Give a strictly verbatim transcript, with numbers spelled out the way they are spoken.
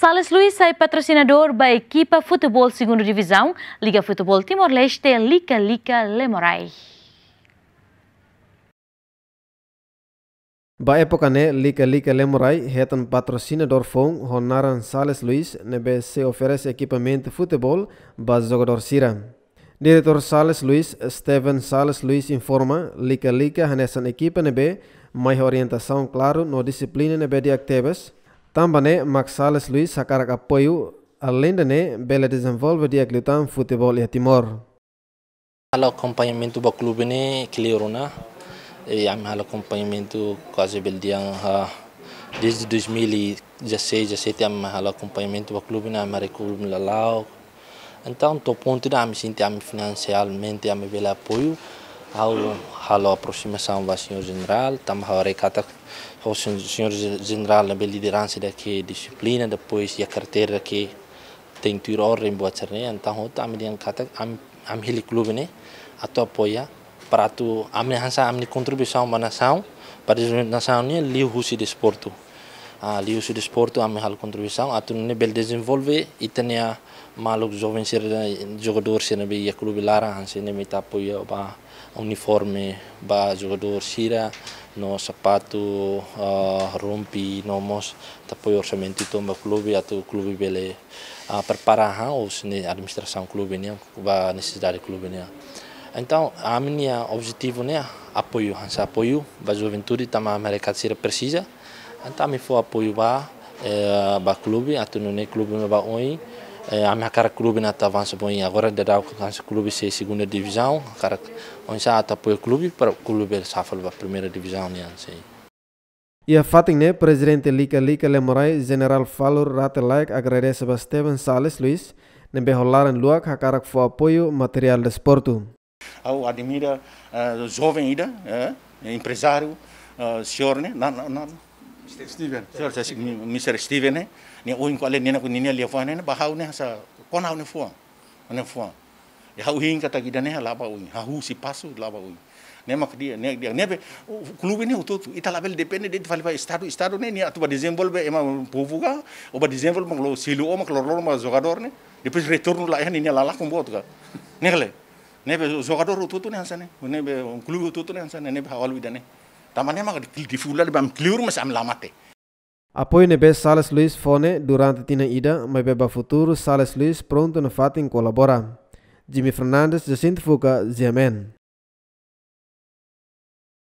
Sales Luís sai patrosinadór ba ekipa futeból segunda divizaun, Liga Futeból Timor-Leste, Lika Lika Lemurai. Ba époka ne'e, Lika Lika Lemurai hetan patrosinadór foun ho naran Sales Luís, ne'ebé sei oferese ekipamentu futeból ba jogadór sira. Diretór Sales Luís, Steven Sales Luís informa, Lika Lika hanesan ekipa ne'ebé mai ho orientasaun klaru no dixiplina ne'ebé di'ak tebes. Tanba ne'e mak Sales Luís hakarak apoiu, aleinde ne'e bele dezenvolve di'ak liután futeból iha Timor. Halo akompañamentu ba klube ne'e kleur ona. E ami halo akompañamentu kuaze bele dehan, ah, desde dois mil e dezasseis, dezassete ami halo akompañamentu ba klube ne'e, ami haree klube ne'e lala'ok. Entaun, to'o pontu ida ami sente ami finansialmente ami bele apoiu. Ha'u halo aproximasaun ba señór jenerál, tanba ha'u haree katak ho sen-, señór je-, jenerál ne'ebé lideransa ida ke dixiplina, depois iha karteira ke tenke tuir orden buat sira-ne'e, entaun hotu ami dehan katak ami, ami hili klube ne'e atu apoia, para atu ami hanesan ami-nia kontribuisaun ba nasaun, para dezenvolvimentu nasaun nian liuhusi desportu. Ah, liuhusi desportu ami halo kontribuisaun, atu nune'e bele dezenvolve ita-nia maluk joven sira, jogadór sira ne'ebé iha klube laran, hanesan ne'e ami atu apoia ba uniforme ba jogadór sira, no sapatu, ah, rompi, no mós atu apoia orsamentu uitoan ba klube, atu klube bele, ah, prepara han, ou sini administrasaun klube nian, ba nesesidade klube nian. Entaun, ami-nia objetivu ne'e apoiu, hanesan apoiu ba juventude, tanba mereka sira presiza. Entaun ami fó apoiu ba, eh, ba klube, atu nune'e klube ne'e ba oin, eh, ami hakarak klube ne'e atu avansa ba oin. Agora daudaun hanesan klube sei segunda divizaun, hakarak oinsá atu apoia klube, para klube safal ba primeira divizaun nian, sei. Iha fatin ne'e, Prezidente Lika Lika Lemurai, Jenerál Falur Rate Laek agradese ba Steven Sales Luís, ne'ebé ho laran luak hakarak fó apoiu materiál desportu. Ha'u admira, eh, joven ida, eh, emprezáriu, eh, señór ne'e, na, na, na, Steven. Señór, señór, mi-, mister Steven ne'e, nia ohin ko'alia ninia, ninia liafuan ne'e, ba ha'u ne'e hanesan kona ha'u-nia fuan, ha'u-nia fuan. I ha'u hein katak ida-ne'e la ba oin, hahú husi pasu la ba oin. Ne'e mak di'ak, ne'e di'ak, ne'ebé, o, klube ne'e hotu-hotu, ita labele depende de'it fali ba estadu, estadu ne'e, nia atu ba dezenvolve ema povu ka, ou ba dezenvolve mak lori selu, ou mak lori, lori mak jogadór ne'e, depois retornu laiha ninia la lakon boot ka. Ne'e ka lae. Ne'ebé jogadór hotu-hotu ne'e hanesan ne'e, ne'ebé klube hotu-hotu ne'e hanesan ne'e, ne'ebé ha'u halo ida-ne'e. Tanba ne'e mak di, di fula di bam kleur mas ami la mate. Apoiu ne'ebé Sales Luís fó ne'e durante tinan ida, maibé ba futuru Sales Luís prontu nafatin kolabora. Jimmy Fernandes, Jacinto Fuca, G M N.